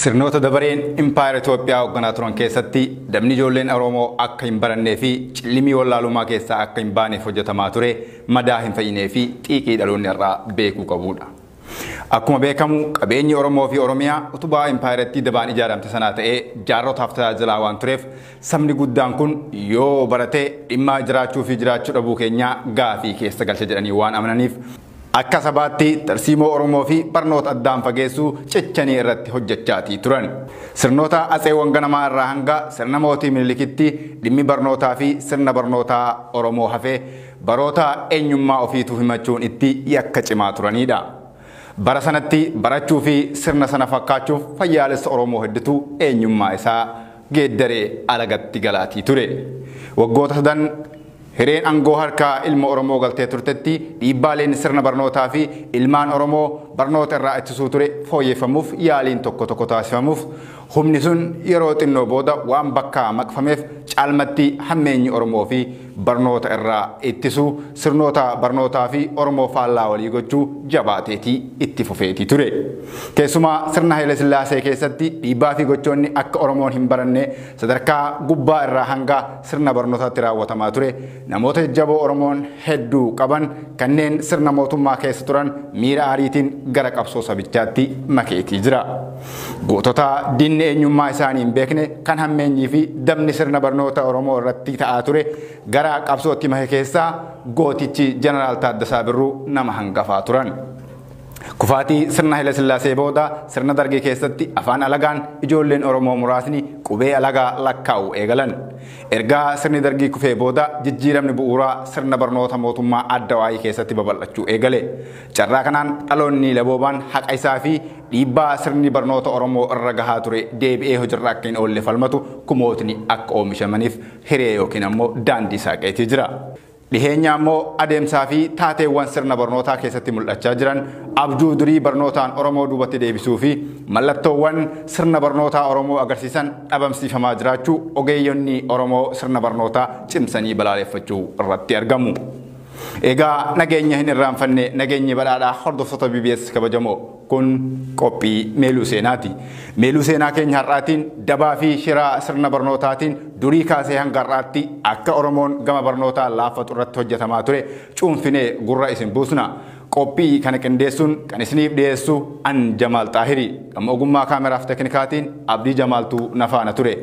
Sirnoota dabareen impaayera Itoophiyaa hoogganaa turan keessatti dabni ijoolleen Oromoo akka hin barannee fi cillimii wallaalummaa keessaa akka hin baaneef hojjetamaa ture madaa hin fayyinee fi xiiqii dhaloonni irraa beekuu qabudha. Akkuma beekamu qabeenyi Oromoo fi Oromiyaa utubaa impaayerattii dabaan ijaaramte sanaa ta'ee jaarrotaaf tajaajilaa waan tureef sabni guddaan kun yoo barate dhimma jiraachuu fi jiraachuu dhabuu keenyaa gaafii keessa galcha jedhanii waan amananiif akka sabaatti tarsiimoo Oromoo fi barnoota addaan fageessuu cichanii irratti hojjechaatii turan. Sirnoota atseewwan ganamaa irraa hanga sirna mootii Minilikitti dhimmi barnootaa fi sirna barnootaa Oromoo hafee baroota eenyummaa ofiituu himachuun itti yakka cimaa turanidha. Bara sanatti barachuu fi sirna sana fakkaachuuf fayyaalessa Oromoo hedduutu eenyummaa isaa geeddaree alagatti galaatii ture. Waggoota sadan hireen aangoo harkaa ilma Oromoo galtee turtetti dhiibbaaleen sirna barnootaa fi ilmaan Oromoo barnoota irraa ittisuu ture fooyyeffamuuf yaaliin tokko tokko taasifamuuf humni sun yeroo xinnoo booda waan bakkaa maqfameef caalmatti hammeenyi Oromoo fi barnoota irraa ittisuu sirnoota barnootaa fi Oromoo faallaa walii gochuu jabaateetii itti fufeetii ture. Keessumaa sirna Haile Sillaasee keessatti dhiibbaa fi gochoonni akka Oromoon hin baranne sadarkaa gubbaa irraa hanga sirna barnootaatti raawwatamaa ture. Namoota jajjaboo Oromoon hedduu qaban kanneen sirna mootummaa keessa turan miira aariitiin gara qabsoo sabichaatti makeetii jira. Gootota diinni eenyummaa isaanii hin beekne kan hammeenyii fi dabni sirna barnoota Oromoo irratti ta'aa ture gara qabsootti make keessaa gootichi Jeneraal Taaddasaa Birruu nama hangafaa turan. Kufaatii sirna Haile Sillaasee booda sirna dargii keessatti afaan alagaan ijoolleen Oromoo muraasni qubee alagaa lakkaa'u eegalan. Ergaa sirni dargii kufee booda jijjiiramni bu'uuraa sirna barnoota mootummaa adda waayii keessatti babal'achuu eegale. Carraa kanaan dhaloonni laboobaan haqa isaa fi dhiibbaa sirni barnoota Oromoo irra gahaa ture deebi'ee hojiirra akka hin oolle falmatu kumootni akka oomishamaniif hiree yookiin ammoo daandii saaqeetii jira. Dhiheenya ammoo adeemsaa fi taateewwan sirna barnootaa keessatti mul'achaa jiran abjuu durii barnootaan Oromoo duubatti deebisuu fi mallattoowwan sirna barnootaa Oromoo agarsiisan dhabamsiifamaa jiraachuu ogeeyyonni Oromoo sirna barnootaa cimsanii balaaleffachuu irratti argamu. Egaa nageenya hin irraanfanne nageenyi badhaadhaa hordoftoota BBS kabajamoo kun qophii Meeluu Seenaati. Meeluu Seenaa keenya har'aatiin dabaa fi shiraa sirna barnootaatiin durii kaasee hanga har'aatti akka Oromoon gama barnootaa laaffatu irratti hojjetamaa ture cuunfinee gurra isin buusna. Qophii kana qindeessuun kan isiniif dhiyeessu an Jamaal Xaahirii. Gama ogummaa kaameraaf teeknikaatiin Abdii Jamaaltuu nafaana ture.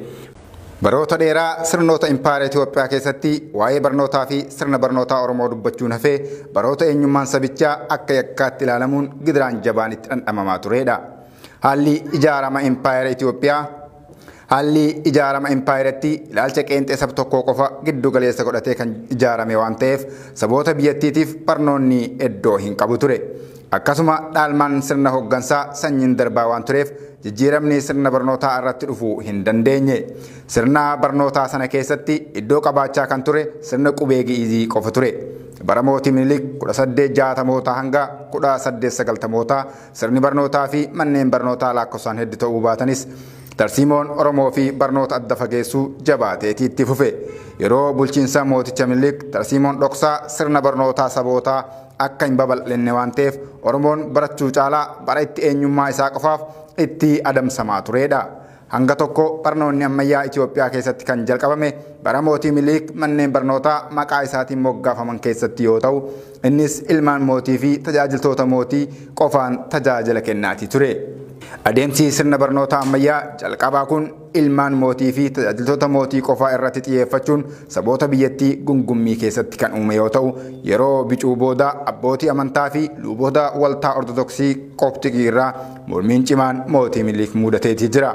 Baroota dheeraa sirnoota impaayera Itoophiyaa keessatti waa'ee barnootaa fi sirna barnootaa Oromoo dubbachuun hafee baroota eenyummaan sabichaa akka yakkaatti ilaalamuun gidiraan jabaan itti dhandhamamaa turedha. Haalli ijaarama impaayera Itoophiyaa haalli ijaarama impaayeratti ilaalcha qeenxee sab tokkoo qofa giddu galeessa godhatee kan ijaarame waan ta'eef saboota biyyattiitiif barnoonni iddoo hin qabu ture. Akkasuma dhaalmaan sirna hooggansaa sanyiin darbaa waan tureef jijjiiramni sirna barnootaa irratti dhufuu hin dandeenye. Sirna barnootaa sana keessatti iddoo qabaachaa kan ture sirna qubee Gi'izii qofa ture. Bara mootii Minilik 1860moota hanga 1890moota sirni barnootaa fi manneen barnootaa lakkoofsaan hedduu ta'uu baatanis tarsiimoon Oromoo fi barnoota adda fageessuu jabaateetii itti fufe. Yeroo bulchiinsa mooticha Minilik tarsiimoon dhoksaa sirna barnootaa sabootaa akka hin babal'inne waan ta'eef Oromoon barachuu caalaa bara itti eenyummaa isaa qofaaf itti adamsamaa turedha. Hanga tokko barnoonni ammayyaa Itoophiyaa keessatti kan jalqabame bara mootii Minilik manneen barnootaa maqaa isaatiin moggaafaman keessatti yoo ta'u innis ilmaan mootii fi tajaajiltoota mootii qofaan tajaajila kennaatii ture. Adeemsi sirna barnoota ammayyaa jalqabaa kun ilmaan mootii fi tajaajiltoota mootii qofaa irratti xiyyeeffachuun saboota biyyattii gungummii keessatti kan uume yoo ta'u yeroo bicuu booda abbootii amantaa fi luboota waltaa Ortodoksii Qooptikii irraa mormiin cimaan mootii Minilik mudateetii jira.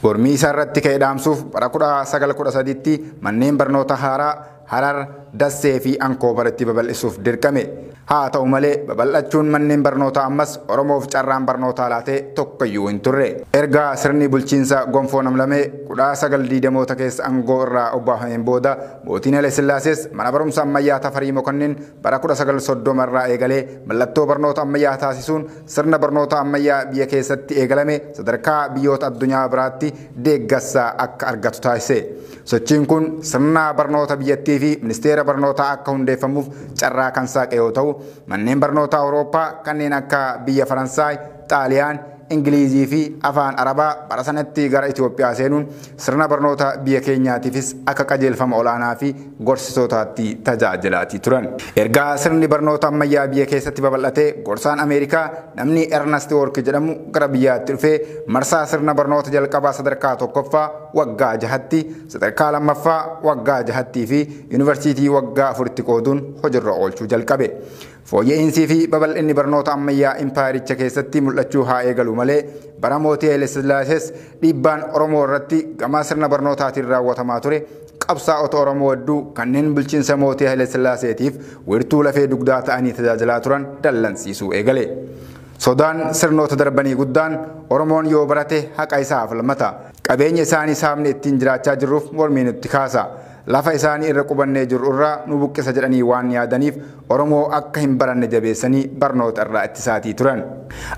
Mormii isaa irratti ka'e dhaamsuuf bara 1913tti manneen barnoota haaraa Harar, Dassee fi Ankoobaritti babal'isuuf dirqame. Haa ta'u malee babal'achuun manneen barnootaa ammas Oromoof carraan barnootaa laatee tokkoyyuu hin turre. Erga sirni bulchiinsa gonfoo namlamee 1920moota keessa aangoo irraa obbaafameen booda mootiin Haile Sillaasees mana barumsa ammayyaa Tafarii Mokonnin bara 1930 irraa eegalee mallattoo barnoota ammayyaa taasisuun sirna barnoota ammayyaa biyya keessatti eegalame sadarkaa biyyoota addunyaa biraatti deeggarsa akka argatu taasise. Sochiin kun sirna barnoota biyyattii fi ministeera barnootaa akka hundeeffamuuf carraa kan saaqe yoo ta'u manneen barnootaa Awurooppaa kanneen akka biyya Faransaay, Xaaliyaan, Ingilizii fi afaan Arabaa bara sanatti gara Itoophiyaa seenuun sirna barnoota biyya keenyaatiifis akka qajeelfama olaanaa fi gorsitootaatti tajaajilaatii turan. Ergaa sirni barnoota ammayyaa biyya keessatti babal'atee gorsaan Ameerikaa namni Ernest Work jedhamu gara biyyaatti dhufee marsaa sirna barnoota jalqabaa sadarkaa tokkoffaa waggaa 6tti, sadarkaa lammaffaa waggaa 6tti fi yuunivarsiitii waggaa 4tti qooduun hojiirra oolchuu jalqabe. Fooyya'insi fi babal'inni barnoota ammayyaa impaayericha keessatti mul'achuu haa eegalu malee bara mootii Haile Sillaasees dhiibbaan Oromoo irratti gama sirna barnootaatiin raawwatamaa ture qabsaa'ota Oromoo hedduu kanneen bulchiinsa mootii Haile Sillaaseetiif wiirtuu lafee dugdaa ta'anii tajaajilaa turan dallansiisuu eegale. Sodaan sirnoota darbanii guddaan Oromoon yoo barate haqa isaaf falmata. Qabeenya isaanii saamne ittiin jiraachaa jirruuf mormii nutti kaasa. Lafa isaanii irra qubannee jirru irraa nu buqqisa jedhanii waan yaadaniif Oromoo akka hin baranne jabeessanii barnoota irraa ittisaatii turan.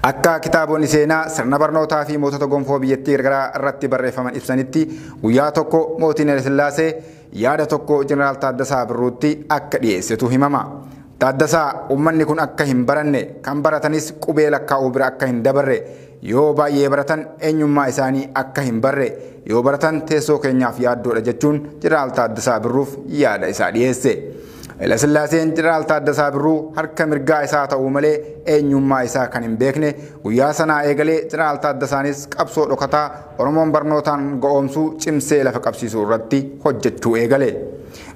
Akka kitaabonni seenaa sirna barnootaa fi mootota gonfoo biyyattii garagaraa irratti barreeffaman ibsanitti guyyaa tokko mootiin Haile Sillaasee yaada tokko Jeneraal Taaddasaa Birruutti akka dhiyeessetu himama. Taaddasaa uummanni kun akka hin baranne kan baratanis qubee lakkaa'uu bira akka hin dabarre yoo baay'ee baratan eenyummaa isaanii akka hin barre yoo baratan teessoo keenyaaf yaaddoodha jechuun Jeneraal Taaddasaa Birruuf yaada isaa dhiyeesse. Haile Sillaaseen Jeneraal Taaddasaa Birruu harka mirgaa isaa ta'uu malee eenyummaa isaa kan hin beekne guyyaa sanaa eegalee Jeneraal Taaddasaanis qabsoo dhokataa Oromoon barnootaan ga'oomsuu cimsee lafa qabsiisuu irratti hojjechuu eegale.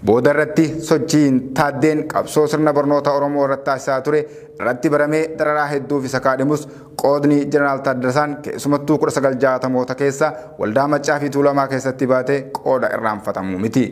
Booda irratti sochiin Taaddeen qabsoo sirna barnoota Oromoo irratti taasisaa ture irratti baramee dararaa hedduuf isa kaadhimus qoodni Jeneraal Taaddasaan keessumattuu 1960moota keessa waldaa Maccaa fi Tuulamaa keessatti baate qooda irraanfatamuu miti.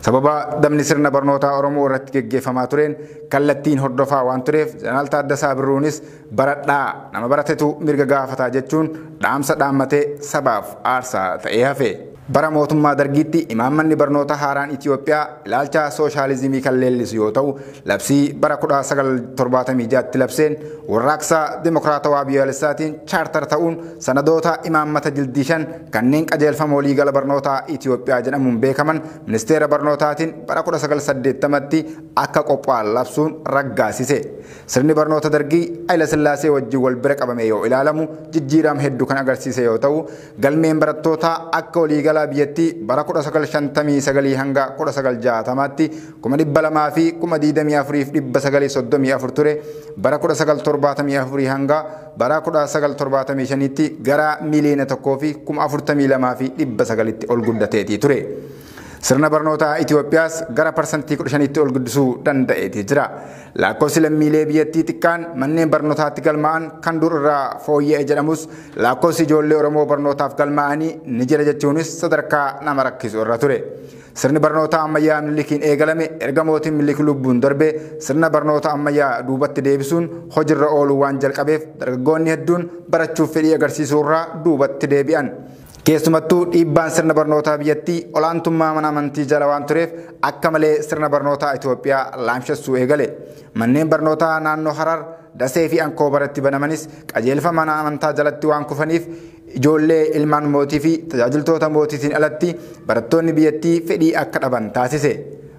Sababa damni sirna barnootaa Oromoo irratti geggeeffamaa tureen kallattiin hordofaa waan tureef Jeneraal Taaddasaa Birruunis baradhaa nama baratetu mirga gaafataa jechuun dhaamsa dhaammatee sabaaf aarsaa ta'ee hafe. Bara mootummaa Dargiitti imaammanni barnoota haaraan Itoophiyaa ilaalcha sooshaalizimii kan leellisu yoo ta'u labsii bara 1976tti labseen warraaqsa dimokiraatawaa biyyaalessaatiin chaartar ta'uun sanadoota imaammata jildii 5 kanneen qajeelfama waliigala barnootaa Itoophiyaa jedhamuun beekaman ministeera barnootaatiin bara 1980tti akka qophaa'an labsuun raggaasise. Sirni barnoota Dargii Haile Sillaasee wajjin wal bira qabame yoo ilaalamu jijjiirama hedduu kan agarsiise yoo ta'u galmeen barattootaa akka waliigala biyyattii bara 1959 hanga 1960tti 224,934 ture bara 1974 hanga bara 1975tti gara 1,042,900tti ol guddateetii ture. Sirna barnootaa Itoophiyaas gara 15%tti ol guddisuu danda'eetii jira. Lakkoofsi lammiilee biyyattii xiqqaan manneen barnootaatti galmaa'an kan dur irraa fooyya'e jedhamus lakkoofsi ijoollee Oromoo barnootaaf galmaa'anii ni jira jechuunis sadarkaa nama rakkisu irra ture. Sirni barnoota ammayyaa Minilikiin eegalame erga mootiin Minilik lubbuun darbe sirna barnoota ammayyaa duubatti deebisuun hojiirra ooluu waan jalqabeef dargaggoonni hedduun barachuuf fedhii agarsiisuu irraa duubatti deebi'an. Keessumattuu dhiibbaan sirna barnootaa biyyattii olaantummaa mana amantii jala waan tureef akka malee sirna barnootaa Itoophiyaa laamshessuu eegale. Manneen barnootaa naannoo Harar, Dasee fi Ankoobaratti banamanis qajeelfama mana amantaa jalatti waan kufaniif ijoollee ilmaan mootii fi tajaajiltoota mootiitiin alatti barattoonni biyyattii fedhii akka dhaban taasise.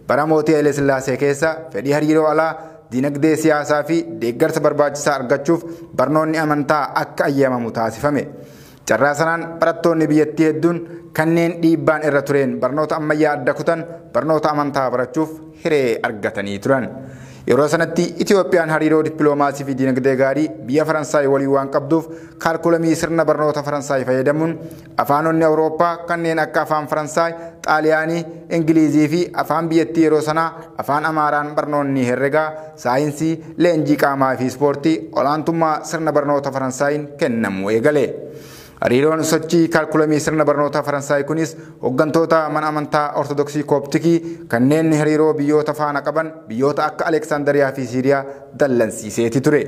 Bara mootii Haile Sillaasee keessa fedhii hariiroo alaa dinagdee siyaasaa fi deeggarsa barbaachisaa argachuuf barnoonni amantaa akka ayyamamu taasifame. Carraa sanaan barattoonni biyyattii hedduun kanneen dhiibbaan irra tureen barnoota ammayyaa adda kutan barnoota amantaa barachuuf hiree argatanii turan. Yeroo sanatti Itoophiyaan hariiroo dippiloomaasii fi dinagdee gaarii biyya Faransaay waliin waan qabduuf kaalkulamii sirna barnoota Faransaay fayyadamuun afaanonni Awurooppaa kanneen akka afaan Faransaay, Xaaliyaanii, Ingilizii fi afaan biyyattii yeroo sanaa afaan Amaaraan barnoonni herregaa, saayinsii, leenjii qaamaa fi ispoortii olaantummaa sirna barnoota Faransaayiin kennamuu eegale. Hariiroon sochii kaalkulamii sirna barnoota Faransaay kunis hooggantoota mana amantaa Ortodoksii Kooptikii kanneen hariiroo biyyoota faana qaban biyyoota akka Aleksaandariyaa fi Siiriyaa dallansiiseeti ture.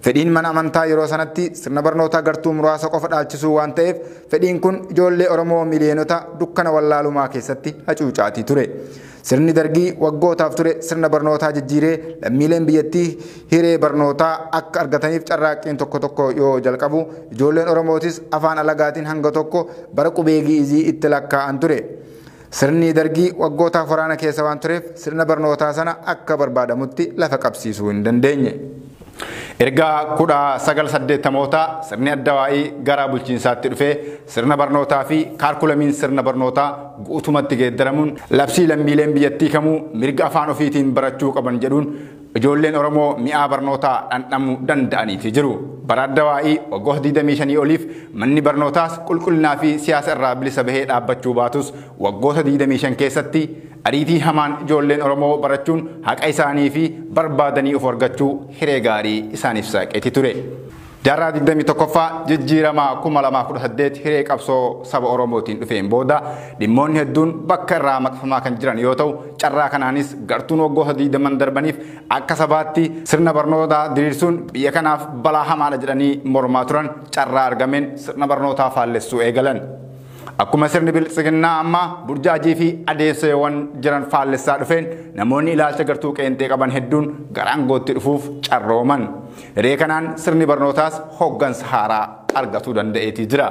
Fedhiin mana amantaa yeroo sanatti sirna barnootaa gartuu muraasa qofa dhaalchisuu waan ta'eef fedhiin kun ijoollee Oromoo miliyoonota dukkana wallaalumaa keessatti hacuucaatii ture. Sirni Dargii waggootaaf ture sirna barnootaa jijjiiree lammiileen biyyattii hiree barnootaa akka argataniif carraaqqiin tokko tokko yoo jalqabu ijoolleen Oromootis afaan alagaatiin hanga tokko bara qubee Gi'izii itti lakkaa'an ture. Sirni Dargii waggootaaf waraana keessa waan tureef sirna barnootaa sana akka barbaadamutti lafa qabsiisuu hin dandeenye. Erga 1980moota sirni addawaa'ii gara bulchiinsaatti dhufee sirna barnootaa fi kaarkulamiin sirna barnootaa guutumatti geeddaramuun labsii lammiileen biyyattii kamuu mirga afaan ofiitiin barachuu qaban jedhuun ijoolleen Oromoo mi'aa barnootaa dhandhamuu danda'aniiti jiru. Bara addawaa'ii waggoota 25 oliif manni barnootaas qulqullinaa fi siyaasa irraa bilisa bahee dhaabbachuu baatus waggoota 25 keessatti ariitii hamaan ijoolleen Oromoo barachuun haqa isaanii fi barbaadanii of argachuu hiree gaarii isaaniif saaqeeti ture. Jaarraa 21ffaa jijjiirama 2018 hiree qabsoo saba Oromootiin dhufeen booda dhimmoonni hedduun bakka irraa maqfamaa kan jiran yoo ta'u, carraa kanaanis gartuun waggoota 20 darbaniif akka sabaatti sirna barnootaa diriirsuun biyya kanaaf balaa hamaadha jedhanii mormaa turan carraa argameen sirna barnootaa faallessuu eegalan. Akkuma sirni biltsiginnaa amma burjaajii fi adeemsawwan jiran faallessaa dhufeen namoonni ilaalcha gartuu qeenxee qaban hedduun gara aangootti dhufuuf carrooman. Hiree kanaan sirni barnootaas hooggansa haaraa argatuu danda'eetii jira.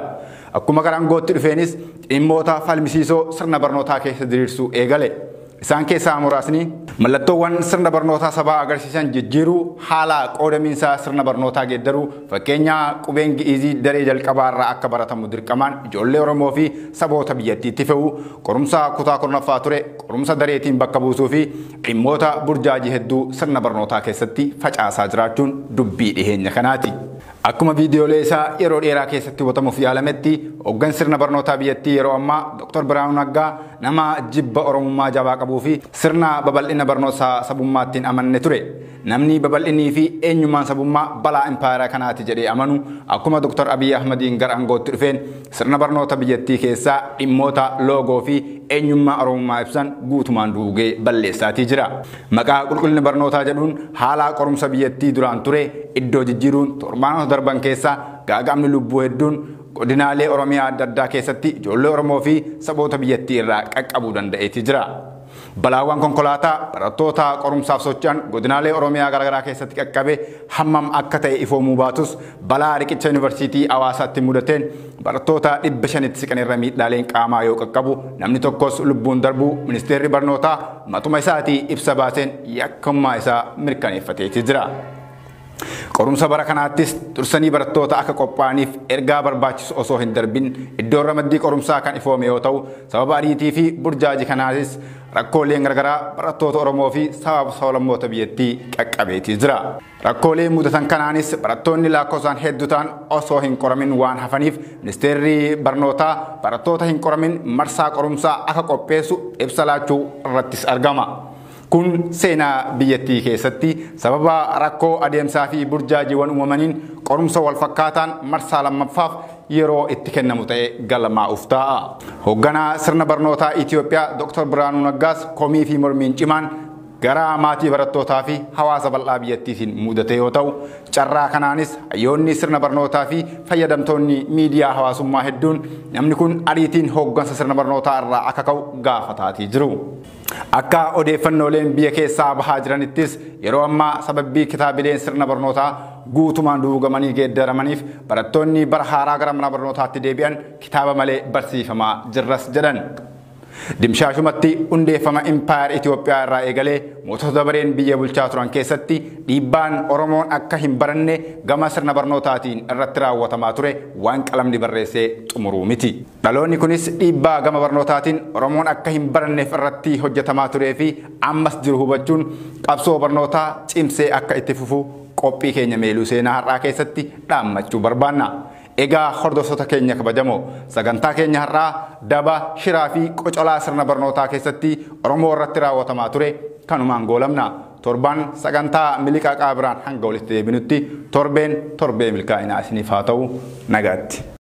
Akkuma gara aangootti dhufeenis dhimmoota falmisiisoo sirna barnootaa keessa diriirsuu eegale. Isaan keessaa muraasni mallattoowwan sirna barnootaa sabaa agarsiisan jijjiiruu, haala qoodamiinsa sirna barnootaa geeddaruu, fakkeenya qubeen gi'izii daree jalqabaa irraa akka baratamu dirqamaan ijoollee Oromoo fi saboota biyyattiitti fe'uu, qorumsa kutaa 10ffaa ture qorumsa dareetiin bakka buusuu fi dhimmoota burjaajii hedduu sirna barnootaa keessatti facaasaa jiraachuun dubbii dhiheenya kanaati. Akkuma viidiyoolee isaa yeroo dheeraa keessatti hubatamuuf yaalametti hooggansi sirna barnootaa biyyattii yeroo ammaa Dr. Birhaanuu Naggaa nama jibba Oromummaa jabaa qabuu fi sirna babal'ina barnootaa sabummaatti hin amanne ture. Namni babal'inii fi eenyummaan sabummaa balaa impaayeraa kanaati jedhee amanu akkuma Dr. Abiy Ahmediin gara aangootti dhufeen sirna barnoota biyyattii keessaa dhimmoota loogoo fi eenyummaa Oromummaa ibsan guutumaan duugee balleessaatii jira. Maqaa qulqullina barnootaa jedhuun haala qorumsa biyyattii duraan ture iddoo jijjiiruun torbaanota darban keessaa gaaga'amni lubbuu hedduun godinaalee Oromiyaa adda addaa keessatti ijoollee Oromoo fi saboota biyyattii irraa qaqqabuu danda'eeti jira. Balaawwan konkolaataa barattoota qorumsaaf socho'an godinaalee Oromiyaa garaagaraa keessatti qaqqabe hammam akka ta'e ifoomuu baatus balaa riqicha yuunivarsiitii Hawaasaatti mudateen barattoota 500tti siqan irra miidhaaleen qaamaa yoo qaqqabu namni tokkos lubbuun darbuu ministeerri barnootaa matuma isaatii ibsa baaseen yakkummaa isaa mirkaneeffateeti jira. Qorumsa bara kanaattis dursanii barattoota akka qophaa'aniif ergaa barbaachisu osoo hin darbin iddoon ramaddii qorumsaa kan ifoome yoo ta'u, sababa ariitii fi burjaajii kanaanis rakkooleen garagaraa barattoota Oromoo fi sablammoota biyyattii qaqqabeetii jira. Rakkoolee mudatan kanaanis barattoonni lakkoofsaan hedduu ta'an osoo hin qoramin waan hafaniif ministeerri barnootaa barattoota hin qoramin marsaa qorumsaa akka qopheessu ibsa laachuu irrattis argama. Kun seenaa biyyattii keessatti sababa rakkoo adeemsaa fi burjaajiiwwan uumamaniin qorumsa wal fakkaataan marsaa lammaffaaf yeroo itti kennamu ta'e galmaa'uuf ta'a. Hoogganaa sirna barnootaa Itoophiyaa Dr. Birhaanuu Naggaas komii fi mormiin cimaan gara maatii barattootaa fi hawaasa bal'aa biyyattiitiin mudate yoo ta'u, carraa kanaanis hayyoonni sirna barnootaa fi fayyadamtoonni miidiyaa hawaasummaa hedduun namni kun ariitiin hooggansa sirna barnootaa irraa akka ka'u gaafataatii jiru. Akka odeeffannooleen biyya keessaa bahaa jiranittis yeroo ammaa sababii kitaabileen sirna barnootaa guutumaan duugamanii geeddaramaniif barattoonni bara haaraa gara mana barnootaatti deebi'an kitaaba malee barsiifamaa jirras jedhan. Dimshaashumatti hundeeffama impaayar Itoophiyaa irraa eegalee mootota dabareen biyya bulchaa turan keessatti dhiibbaan Oromoon akka hin baranne gama sirna barnootaatiin irratti raawwatamaa ture waan qalamni barreessee xumuruu miti. Dhaloonni kunis dhiibbaa gama barnootaatiin Oromoon akka hin baranneef irratti hojjetamaa turee fi ammas jiru hubachuun qabsoo barnootaa cimsee akka itti fufu qophii keenya meeluu seenaa har'aa keessatti dhaammachuu barbaanna. Egaa hordoftoota keenya kabajamoo, sagantaa keenya har'aa daba, shiraa fi qocolaa sirna barnootaa keessatti Oromoo irratti raawwatamaa ture kanumaan goolamna. Torban sagantaa miliqaa qaabiraan hanga walitti deebinutti torbeen torbee milkaa'inaa isiniif haa ta'u, nagaatti.